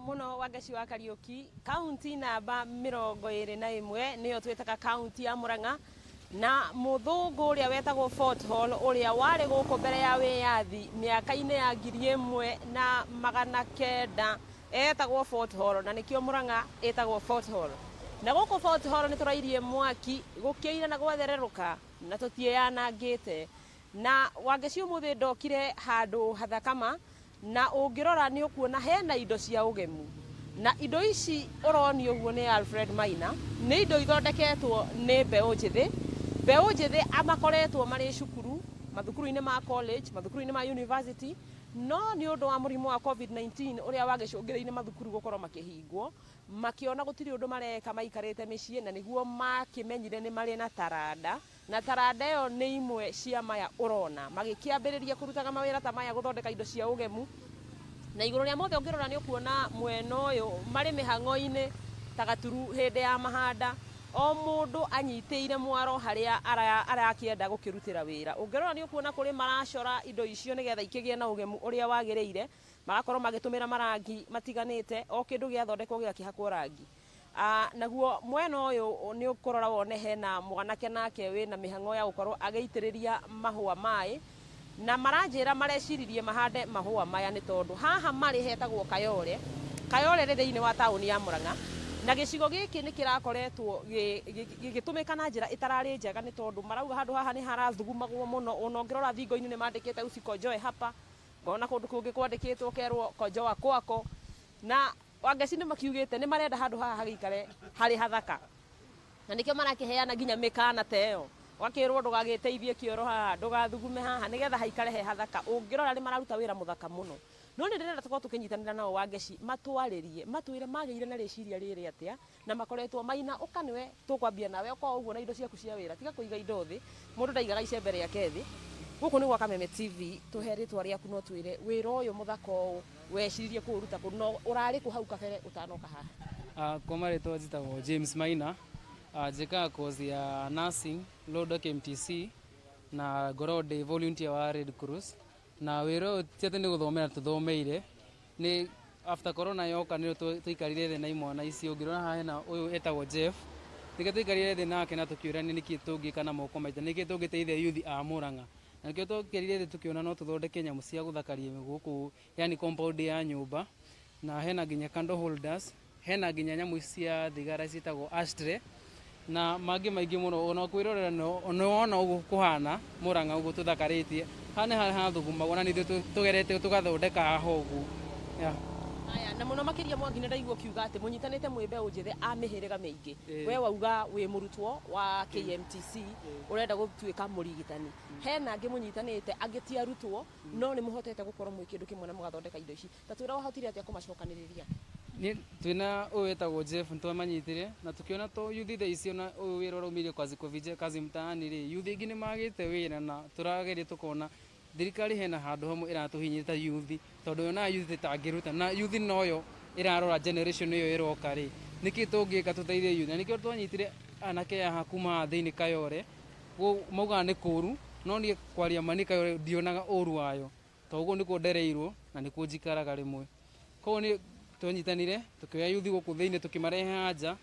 Mũno Wangeci wa Kariũki, kaunti namba 21 nĩyo twĩtaga kaunti ya Murang'a, na mũthũngũ ũrĩa wetagwo Fort Hall ũrĩa warĩ gũkũ mbere ya wĩyathi mĩaka-inĩ ya 1900 etagwo Fort Hall, na nĩkĩo Murang'a ĩtagwo Fort Hall. Na gũkũ Fort Hall nĩ tũrairie mwaki gũkĩira na gwathererũka na tũtiĩyanangĩte. Na Wangeci, ũmũthĩ ndokire handũ hathakama, na ũngĩrora nĩ ũkuona hena indo cia ũgemu, na indo ici ũronio ũguo nĩ Alfred Maina nĩ indo ithondeketwo nĩ mbeũ njĩthĩ. Mbeũ njĩthĩ makoretwo marĩ cukuru, mathukuru-inĩ ma college, mathukuru-inĩ ma university, no nĩ ũndũ wa mũrimũ wa COVID-19 ũrĩa wagĩcũngĩrĩirie mathukuru gũkorwo makĩhingwo, makĩona gũtirĩ ũndũ mareka maikarĩte mĩciĩ, na nĩguo makĩmenyire nĩ marĩ na taranda, na taranda ĩyo nĩ imwe cia maya ũrona. Magĩkĩambĩrĩria kũrutaga mawĩra ta maya, gũthondeka indo cia ũgemu. Na igũrũ rĩa mothe, ũngĩrora nĩ ũkuona mwena ũyũ marĩ mĩhang'o-inĩ ta gaturu hĩndĩ ya mahanda, o mũndũ anyitĩire mwaro harĩa arakĩenda gũkĩrutĩra wĩra. Ũngĩrora nĩ ũkuona kũrĩ maracora indo icio nĩgetha ikĩgĩe na ũgemu ũrĩa wagĩrĩire, magakorwo magĩtũmĩra marangi matiganĩte, o kĩndũ gĩathondekwo gĩgakĩhakwo rangi. Naguo mwena ũyũ nĩ ũkũrora wone hena mwanake nake wĩna mĩhang'o ya gũkorwo agĩitĩrĩria mahũa maĩ, na maranjĩra mareciririe mahande mahũa maya nĩ tondũ haha marĩ hetagwo Kayore. Kayore rĩ thĩinĩ wa taũni ya Murang'a, na gĩcigo gĩkĩ nĩ kĩrakoretwo gĩgĩtũmĩka na njĩra ĩtararĩ njega, nĩ tondũ marauga handũ haha nĩ harathugumagwo mũno. Ona ũngĩrora thingo-inĩ nĩ mandĩkĩte "Usikonjoe hapa", ngona kũndũ kũngĩ kwandĩkĩtwo kerwo "Konjoa kwako", na Wangeci nĩ makiugĩte nĩ marenda handũ haha hagĩikare harĩ hathaka, na nĩkĩo marakĩheana nginya mĩkana ta ĩyo, ũgakĩrwo ndũgagĩteithie kĩoro haha, ndũgathugume haha, nĩgetha haikare he hathaka. Ũngĩrora nĩ mararuta wĩra mũthaka mũno, no nĩ ndĩrenda tũkorwo tũkĩnyitanĩra nao, Wangeci, matwarĩrie, matwĩre magĩire na rĩciria rĩrĩ atĩa na makoretwo Maina. Ũka nĩwe tũkwambia nawe, ũkorwo ũguo na indo ciaku cia wĩra, tiga kũiga indo thĩ, mũndũ ndaigaga icembe rĩake thĩ. Gũkũ nĩ gwa Kameme TV. Tũhe rĩtwa rĩaku no twĩre wĩra ũyũ mũthaka ũũ weciririe kũũruta kũ, no ũrarĩ kũ hau kabere ũtanoka haha? Kwa marĩtwa njĩtagwo James Maina. Njĩkaga course ya nursing Lodwar KMTC, na ngoragwo ndĩ volunteer wa Red Cross. Na wĩra ũyũ ti atĩ nĩ gũthomera tũthomeire, nĩ after corona yoka nĩ twaikarire thĩ na imwana ici. Ũngĩrora haha hena ũyũ etagwo Jeff, nĩkĩo twaikarire thĩ nake na tũkĩũrania nĩkĩ tũngĩka na moko maitũ, nĩkĩ tũngĩteithia youth a Murang'a. Na nĩkĩo twaikarire thĩ tũkĩona no tũthondeke nyamũ cia gũthakaria gũkũ, yani compound ya nyũmba, na hena nginya candle holders, hena nginya nyamũ cia thigara ciĩtagwo ashtray na mangĩ maingĩ mũno. Ona kwĩrorera nĩ wona ũguo kũhana Murang'a ũguo tũthakarĩtie haha nĩ harĩa hathugumagwo, na nithuĩ tũgerete tũgathondeka haha ũguo, yeah. Aya, na mũno makĩria Mwangi, nĩ ndaigua ũkiuga atĩ mũnyitanĩte mwĩ mbeũ njĩthĩ a mĩhĩrĩga mĩingĩ. We wauga wĩ mũrutwo wa KMTC, ũrenda gũtuĩka mũrigitani. Hena angĩ mũnyitanĩte, angĩ ti arutwo, no nĩ mũhotete gũkorwo mwĩ kĩndũ kĩmwe na mũgathondeka indo ici. Ta twĩra wahotire atĩa kũmacokanĩrĩria? Nĩ twĩna ũyũ wĩtagwo Jeff, nĩ twamanyitire na tũkĩona to youth thaa ici, ona ũyũ wĩra ũraumĩire kazi mtaani rĩ, youth aingĩ nĩ magĩte wĩra, na tũrageria tũkona thirikari hena handũ hamwe ĩratũhinyĩrĩria ta youth, tondũ yonaga youth ĩtangĩruta, na youth noyo ĩrarora generation ĩyo ĩroka rĩ, nĩkĩ tũngĩka tũteithie youth. Na nĩkĩo twanyitire anake haha kuma haha thĩinĩ Kayore. Maugaga nĩ kũru, no niĩ kwaria ma nĩ Kayore ndionaga ũru wayo, tondũ ũguo nĩkuo ndereirwo na nĩkuo njikaraga rĩmwe. Koguo nĩ twanyitanire tũkĩoya youth gũkũ thĩinĩ, tũkĩmarehe haha nja,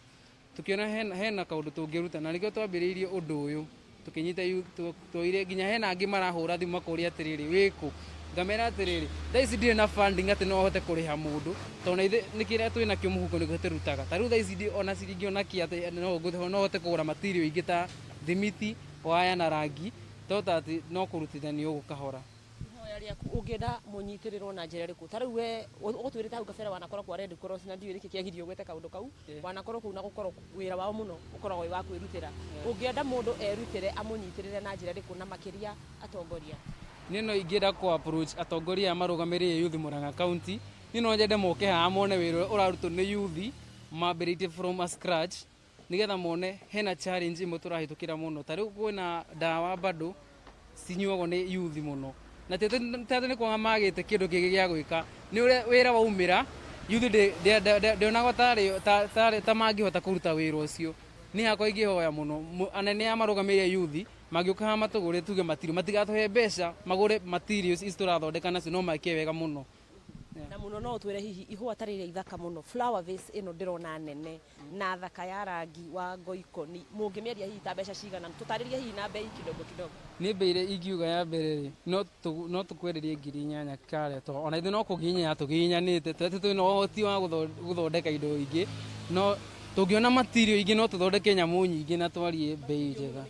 tũkĩona hena kaũndũ tũngĩruta, na nĩkĩo twambĩrĩirie ũndũ ũyũ. Tũkĩnyita tuoire nginya hena angĩ marahũra thimũ makoria atĩrĩrĩ, "Wĩkũ?" Ngamera atĩrĩrĩ, thaa ici ndirĩ na funding atĩ no hote kũrĩha mũndũ, tondũ na ithuĩ nĩ kĩrĩa twĩ nakĩo mũhuko nĩkĩo tũrutaga. Ta rĩu thaa ici ona ciringi ona kĩ atĩ no hote kũgũra material ingĩ ta thimiti, waya na rangi, to ta atĩ no kũrutithania ũguo kahora. Ihoya rĩaku, ũngĩenda mũnyitĩrĩrwo na njĩra ĩrĩkũ? Ta rĩu we ũgũtwĩrĩte hau kabere wanakorwo kwa Red Cross, na ndiũĩ nĩkĩ kĩagirio ũgwete kaũndũ kau. Wanakorwo kũu na gũkorwo wĩra wao mũno ũkoragwo wĩ wa kwĩrutĩra. Ũngĩenda mũndũ erutĩre amũnyitĩrĩre na njĩra ĩrĩkũ, na makĩria atongoria? Niĩ no ingĩenda kũ approach atongoria aya marũgamĩrĩire youth Murang'a County. Niĩ no nyende moke haha mone wĩra ũrĩa ũrarutwo nĩ youth mambĩrĩirie from a scratch, nĩgetha mone hena challenge ĩmwe tũrahĩtũkĩra mũno. Ta rĩu kwĩna ndawa bado cinyuagwo nĩ youth mũno, na ti atĩ nĩ kwaga magĩte kĩndũ kĩngĩ gĩa gwĩka, nĩ ũrĩa wĩra waumĩra youth ndionagwo tarĩ ta mangĩhota kũruta wĩra ũcio. Niĩ hakwa ingĩhoya mũno anene aya marũgamĩrĩire youth mangĩũka haha matũgũre, tuge material, matigatũhe mbeca, magũre materials ici tũrathondeka nacio, no meke wega mũno. Na Mũno no ũtwĩre hihi ihũa ta rĩrĩa ithaka mũno, flower vase ĩno ndĩrona nene na thaka ya rangi wa ngoikoni, mũngĩmĩendia hihi ta mbeca cigana? Tũtarĩrie hihi na bei kidogo kidogo. Nĩ bei ĩrĩa ingiuga ya mbere rĩ, no tũkwenderie 8,000 kare, to ona ithuĩ no kũginya tũgiginyanĩte, tũrĩa twĩna ũhoti wa gũthondeka indo ingĩ, no tũngĩona material ingĩ no tũthondeke nyamũ nyingĩ na twarie bei njega.